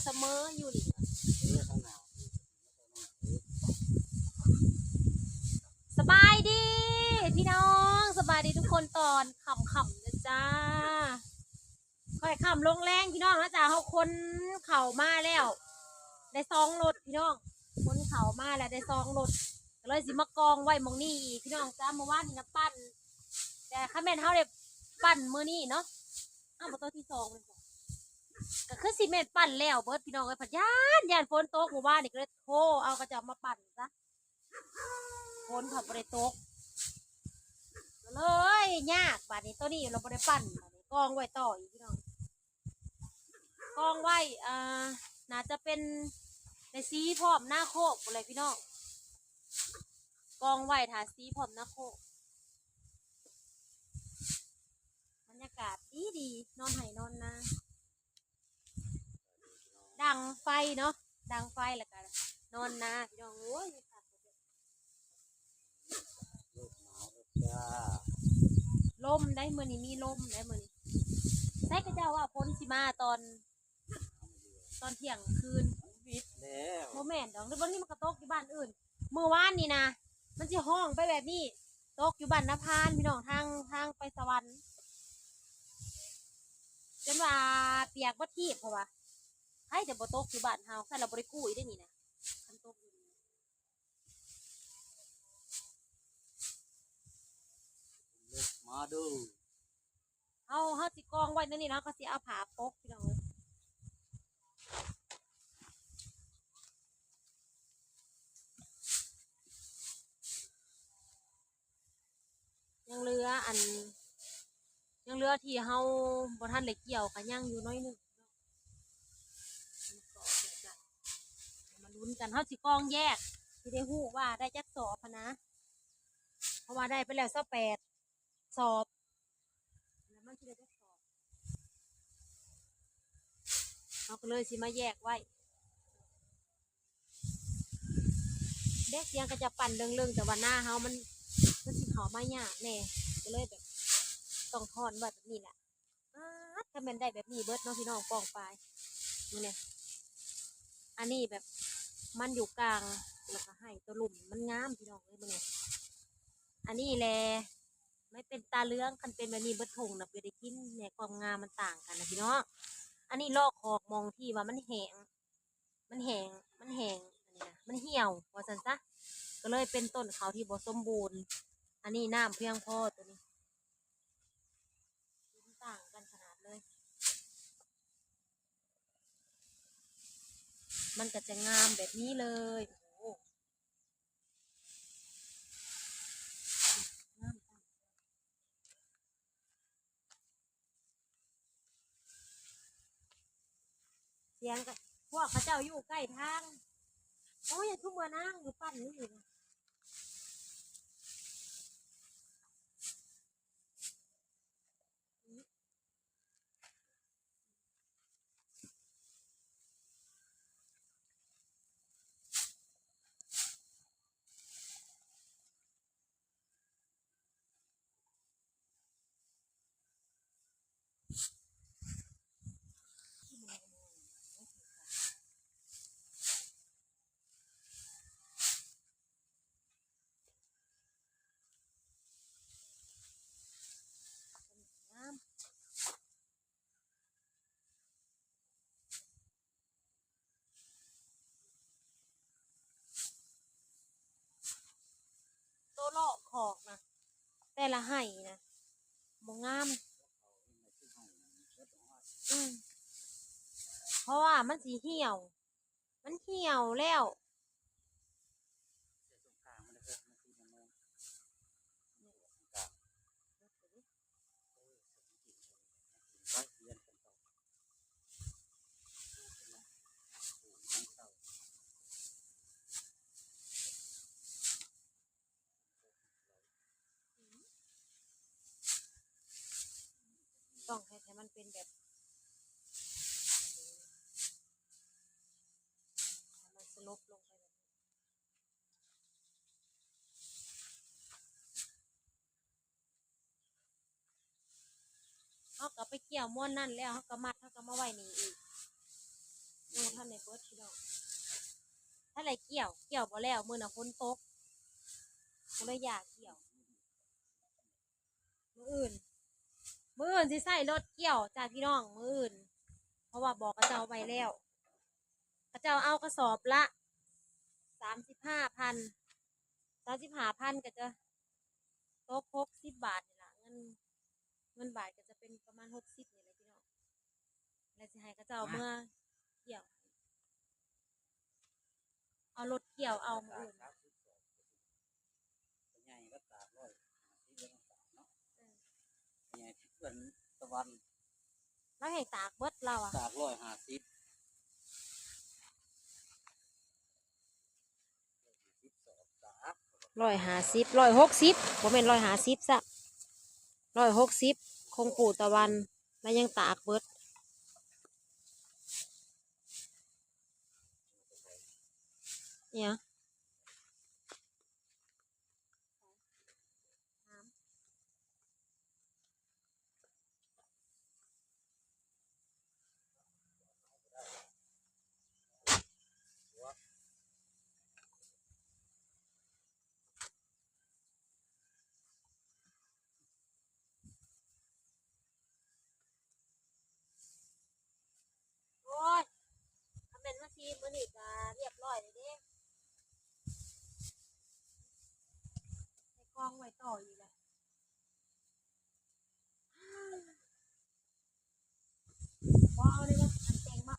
ສະເໝີຢູ່ນີ້. ສະບາຍດີພີ່ນ້ອງ, ສະບາຍດີທຸກຄົນຕອນຄ່ຳໆເດີຈ້າ. ຄ່ອຍຄ່ຳລົງແລງພີ່ນ້ອງເນາະຈ້າ, ເຮົາຂົນເຂົ້າມາແລ້ວໄດ້ສອງລົດພີ່ນ້ອງ, ຂົນເຂົ້າມາແລ້ວໄດ້ສອງລົດ ກໍເລີຍຊິມາກອງໄວ້ໝ່ອງນີ້ອີກພີ່ນ້ອງຈ້າ. ເມື່ອວານນີ້ນະປັ່ນ, ແຕ່ຄັນແມ່ນເຮົາໄດ້ປັ່ນມື້ນີ້ເນາະ, ເອົາບໍ່ໂຕທີສອງແມ່ນບໍ່? ກໍຄືຊິແມ່ນປັ່ນແລ້ວເບິດພີ່ນ້ອງເອີຍ, ພັດຢ້ານ ຢ້ານຝົນຕົກ. ເມື່ອວານນີ້ກໍເລີຍໂທເອົາເຂົາເຈົ້າມາປັ່ນຊະ, ຝົນພັດບໍ່ໄດ້ຕົກ ກໍເລີຍຍາກ. ບາດນີ້ໂຕນີ້ລະບໍ່ໄດ້ປັ່ນ, ບາດນີ້ກອງໄວ້ຕໍ່ອີກພີ່ນ້ອງ. ກອງໄວ້ ເອີ ໜ້າຈະເປັນໄດ້ສີພ້ອມນາໂຄກພຸ້ນແຫຼະພີ່ນ້ອງ, ກອງໄວ້ຖ້າສີພ້ອມນາໂຄກ. ບັນຍາກາດດີໆ ນອນໄຮ່ນອນນາ, ດັງໄຟເນາະ, ດັງໄຟແລ້ວກໍນອນນາພີ່ນ້ອງເອີຍ. ລົມໄດ໋ ມື້ນີ້ມີລົມໄດ໋ມື້ນີ້. ໃສເຂົາເຈົ້າວ່າຝົນຊິມາຕອນ ຕອນທ່ຽງຄືນ? ວິດແລ້ວ. ບໍ່ແມ່ນດອກ, ຫຼືບາງທີມັນກໍຕົກຢູ່ບ້ານອື່ນ. ມື້ວານນີ້ນະ ມັນຊິຮ້ອງໄປແບບນີ້, ຕົກຢູ່ບ້ານນາພານພີ່ນ້ອງ, ທາງ ທາງໄປສະຫວັນ, ຈົນວ່າປຽກເບິດທີບ. ເພາະວ່າໃຜຈະບໍ່ຕົກຢູ່ບ້ານເຮົາ, ຊັ້ນລະບໍ່ໄດ້ກູ້ອີກເດ້ນີ້ນະ, ຄັນຕົກຢູ່ນີ້. ມາເດີ. ເຮົາ ເຮົາຊິກອງໄວ້ໃນນີ້ນະ, ເຮົາກໍຊິເອົາຜ້າປົກພີ່ນ້ອງເອີຍ. ຍັງເຫຼືອອັນ ຍັງເຫຼືອທີ່ເຮົາບໍ່ທັນໄດ້ກ່ຽວກໍຍັງຢູ່ໜ້ອຍໜຶ່ງ. ມາລຸ້ນກັນ, ເຮົາຊິກອງແຍກ ຊິໄດ້ຮູ້ວ່າໄດ້ຈັກສອບຫັ້ນນະ, ເພາະວ່າໄດ້ໄປແລ້ວຊາວແປດສອບ, ແລ້ວມັນຊິໄດ້ຈັກສອບ, ເຮົາກໍເລີຍຊິມາແຍກໄວ້. ເດ້ ສຽງເຂົາເຈົ້າປັ່ນເລິ້ງໆ, ແຕ່ວ່ານາເຮົາມັນ ມັນຊິເຂົ້າມາຍາກແດ່, ກໍເລີຍແບບຕ້ອງທ້ອນໄວ້ແບບນີ້ແຫຼະ. ປາດ ຖ້າແມ່ນໄດ້ແບບນີ້ເບິດເນາະພີ່ນ້ອງປ້ອງປາຍມື້ນີ້. ອັນນີ້ແບບມັນຢູ່ກາງ ແລ້ວກໍໄຮ່ຕົວລຸ່ມມັນງາມພີ່ນ້ອງເອີຍມື້ນີ້. ອັນນີ້ແຫຼະ ມັນເປັນຕາເຫຼືອງ, ຄັນເປັນແບບນີ້ເບິດທົ່ງນະ ບໍ່ໄດ້ກິນແດ່, ຄວາມງາມມັນຕ່າງກັນນະພີ່ນ້ອງ. ອັນນີ້ລອກຄອກໝ່ອງທີ່ວ່າມັນແຫ້ງ ມັນແຫ້ງ ມັນແຫ້ງ ອັນນີ້ນະ ມັນຫ່ຽວວ່າຊັ້ນຊະ, ກໍເລີຍເປັນຕົ້ນເຂົ້າທີ່ບໍ່ສົມບູນ. ອັນນີ້ນ້ຳພຽງພໍຕົວນີ້, ມັນຕ່າງກັນຂະໜາດເລີຍ. ມັນກໍຈະງາມແບບນີ້ເລີຍ. ໂອ້ໂຫ ງາມ. ສຽງກະ ພວກເຂົາເຈົ້າຢູ່ໃກ້ທາງ. ໂອ້ຍ ຄືເມືອນາງຢູ່ປັ່ນນີ້. ໂຕເລາະຄອກນະ ແຕ່ລະໄຮ່ນະ ບໍ່ງາມ. ອືມ ເພາະວ່າມັນຊິຫ່ຽວ ມັນຫ່ຽວແລ້ວ. ຕ້ອງເຮັດໃຫ້ມັນເປັນແບບ ໃຫ້ມັນສະຫຼົບລົງໄປແບບນີ້. ເຮົາກໍໄປກ່ຽວມ່ວນນັ້ນແລ້ວ ເຮົາກໍມັດ ເຮົາກໍມາໄວ້ນີ້ອີກ. ຍັງບໍ່ທັນໄດ້ເບິດພີ່ນ້ອງ ທັນໄດ້ກ່ຽວ ກ່ຽວບໍ່ແລ້ວ ມື້ນະຝົນຕົກ ກໍເລີຍຢ່າກ່ຽວ. ມື້ອື່ນ ມື້ອື່ນຊິໃຊ້ລົດກ່ຽວຈ້າພີ່ນ້ອງ ມື້ອື່ນ ເພາະວ່າບອກເຂົາເຈົ້າໄວ້ແລ້ວ ເຂົາເຈົ້າເອົາກະສອບລະສາມສິບຫ້າພັນ ສາມສິບຫ້າພັນກໍຈະຕົກຫົກສິບບາດນີ້ລະ ເງິນ ເງິນບາດກໍຈະເປັນປະມານຫົກສິບນີ້ແຫຼະພີ່ນ້ອງ ແລ້ວຊິໃຫ້ເຂົາເຈົ້າເມືອກ່ຽວ ເອົາລົດກ່ຽວເອົາມື້ອື່ນ ໃຫຍ່ກໍຕາກຮ້ອຍຫ້າສິບເນາະ ໃຫຍ່ເພື່ອນຕະວັນ ລາວໃຫ້ຕາກເບິດລາວອະ ຕາກຮ້ອຍຫ້າສິບ ຮ້ອຍຫ້າສິບ ຮ້ອຍຫົກສິບ ບໍ່ແມ່ນຮ້ອຍຫ້າສິບຊະ ຮ້ອຍຫົກສິບ ຂອງປູ່ຕາວັນ ລາວຍັງຕາກເບິດ ອີຫຍັງ? ໂອ້ຍ ຄັນແມ່ນມາຊີມມື້ນີ້ກໍຮຽບຮ້ອຍແລ້ວເດ້ ໃສ່ກ່ອງໄວ້ຕໍ່ອີກແຫຼະ ບໍ່ເອົາເລີຍ ອັນແຕ່ງບໍ່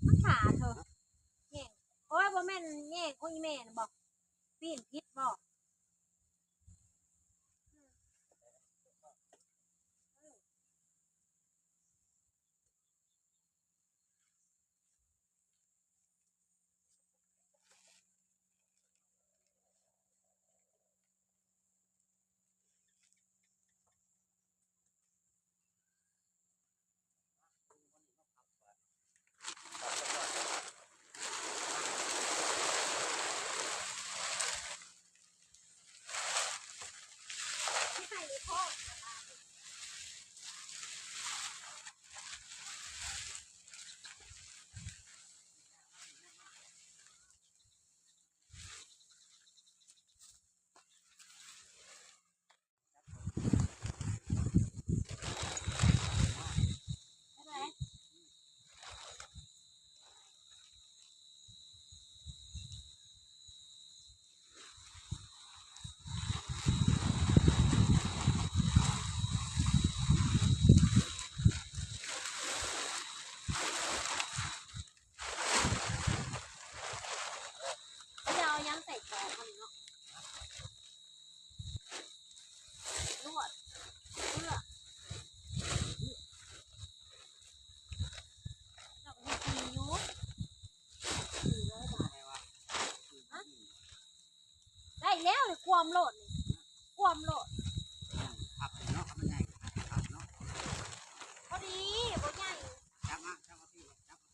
ມັນຂາດເຖາະ ແຍງ ໂອ້ຍ ບໍ່ແມ່ນແຍງ ໂອ້ຍ ອີ່ແມ່ນະບໍ່ ປີ້ນຜິດບໍ່? ເຂົາຈະເອົາຫຍັງໃສ່ກອງມັນເນາະ ລວດ ເພື່ອ ເຈົ້າກໍເຮັດດີຢູ່ ຮະ ໄດ້ແລ້ວ ກວມໂລດນີ້ ກວມໂລດ ພັບເນາະ ມັນໃຫຍ່ ພັບເນາະ ພໍດີ ບໍ່ໃຫຍ່ ຈັບມາ ຈັບມາ ຈັບມາ ພ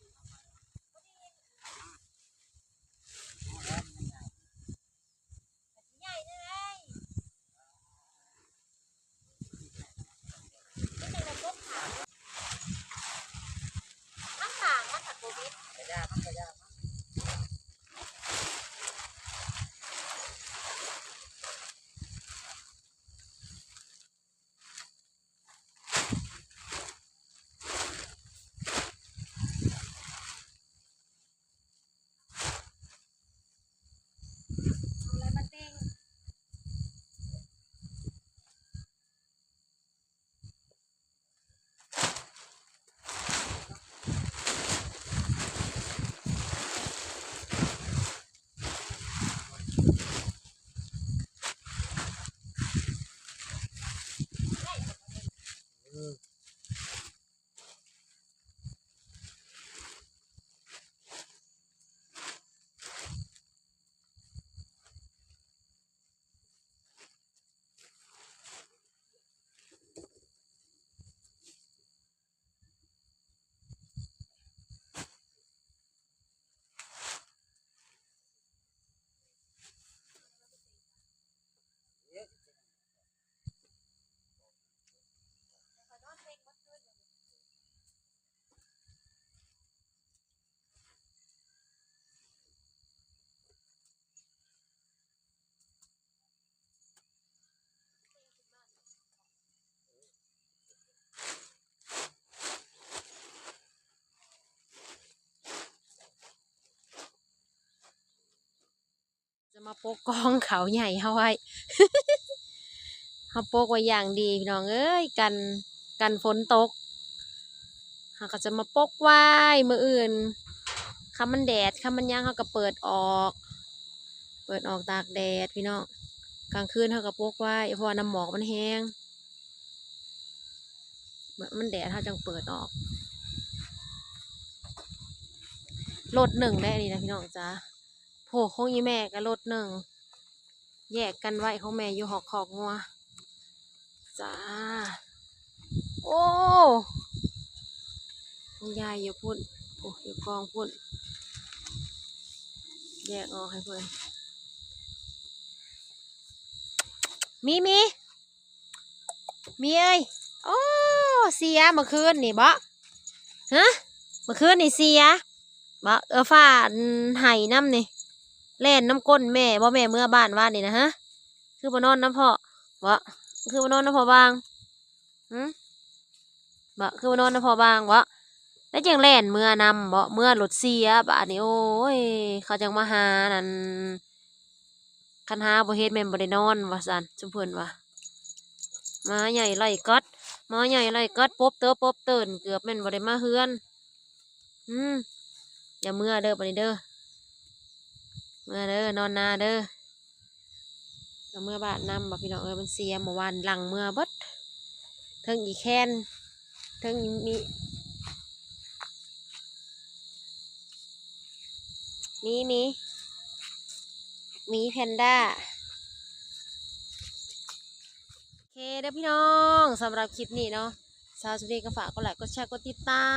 ໍດີ ປົກກອງເຂົາໃຫຍ່ເຮົາໄວ້ ເຮົາປົກໄວ້ຢ່າງດີພີ່ນ້ອງເອີຍ ກັນ ກັນຝົນຕົກ. ເຮົາກໍຈະມາປົກໄວ້ມື້ອື່ນ ຄັນມັນແດດ ຄັນມັນຫຍັງ ເຮົາກໍເປີດອອກ ເປີດອອກຕາກແດດພີ່ນ້ອງ. ກາງຄືນເຮົາກໍປົກໄວ້ ເພາະວ່ານ້ຳໝອກມັນແຮງ ມັນແດດເຮົາຈັ່ງເປີດອອກ. ລົດໜຶ່ງແຫຼະນີ້ນະພີ່ນ້ອງຈ໋າ. ໂອ້ ຂອງອີ່ແມ່ກໍລົດໜຶ່ງ ແຍກກັນໄວ້ ຂອງແມ່ຢູ່ຮອກຄອກງົວຈ້າ. ໂອ້ ຂອງຍາຍຢູ່ພຸ້ນ ໂອ້ ຢູ່ກອງພຸ້ນ ແຍກອອກໃຫ້ເພິ່ນ. ມີ ມີ ມີເອີຍ ໂອ້ ເສຍເມື່ອຄືນນີ້ບໍ? ຮະ ເມື່ອຄືນນີ້ເສຍບໍ? ເອີ ຟ້າໄຫ້ນຳນີ້ ແລ່ນນຳກົ້ນແມ່ບໍ? ແມ່ເມືອບ້ານວານນີ້ນະ ຮະ ຄືບໍ່ນອນນຳພໍ່ບໍ? ຄືບໍ່ນອນນຳພໍ່ບາງ? ຫື ບໍ? ຄືບໍ່ນອນນຳພໍ່ບາງບໍ? ແລ້ວຈັ່ງແລ່ນເມືອນຳບໍ? ເມືອລົດເສຍບາດນີ້ ໂອ້ຍ ເຂົາຈັ່ງມາຫານັ້ນ ຄັນຫາບໍ່ເຫັນແມ່ນບໍ່ໄດ້ນອນວ່າຊັ້ນ ຊຸມເພິ່ນວ່າ. ໝາໃຫຍ່ໄລ່ກັດ ໝາໃຫຍ່ໄລ່ກັດ ປົບເຕີ ປົບເຕີນ ເກືອບແມ່ນບໍ່ໄດ້ມາເຮືອນ. ອືມ ຢ່າເມືອເດີ ບາດນີ້ເດີ ເມືອເດີ ນອນນາເດີ. ກໍເມືອບ້ານນຳບໍພີ່ນ້ອງເອີຍ? ມັນເສຍເມື່ອວານຫຼັ່ງເມືອເບິດ ເທິງອີແຄນ ເທິງອີມີ ມີ ມີ ໝີແພນດ້າ. ໂອເຄເດີພີ່ນ້ອງ ສຳລັບຄລິບນີ້ເນາະ ສາວສຳລີກໍຝາກກົດໄລ ກົດແຊ ກົດຕິດຕາ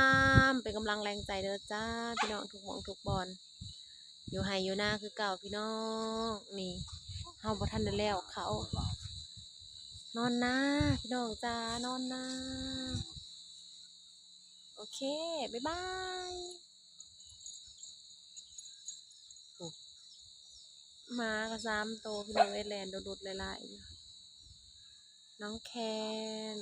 ມ ເປັນກຳລັງແຮງໃຈເດີຈ້າ ພີ່ນ້ອງທຸກໝ່ອງທຸກບ່ອນ ຢູ່ໄຮ່ຢູ່ນາຄືເກົ່າພີ່ນ້ອງ. ນີ້ເຮົາບໍ່ທັນໄດ້ແລ້ວເຂົາ ນອນນາ ພີ່ນ້ອງຈ້າ ນອນນາ. ໂອເຄ ບາຍບາຍ. ໂອ້ ໝາກໍສາມໂຕ ພີ່ນ້ອງເອີຍ ແລ່ນດຸດໆຫຼາຍໆ ນ້ອງແຄນ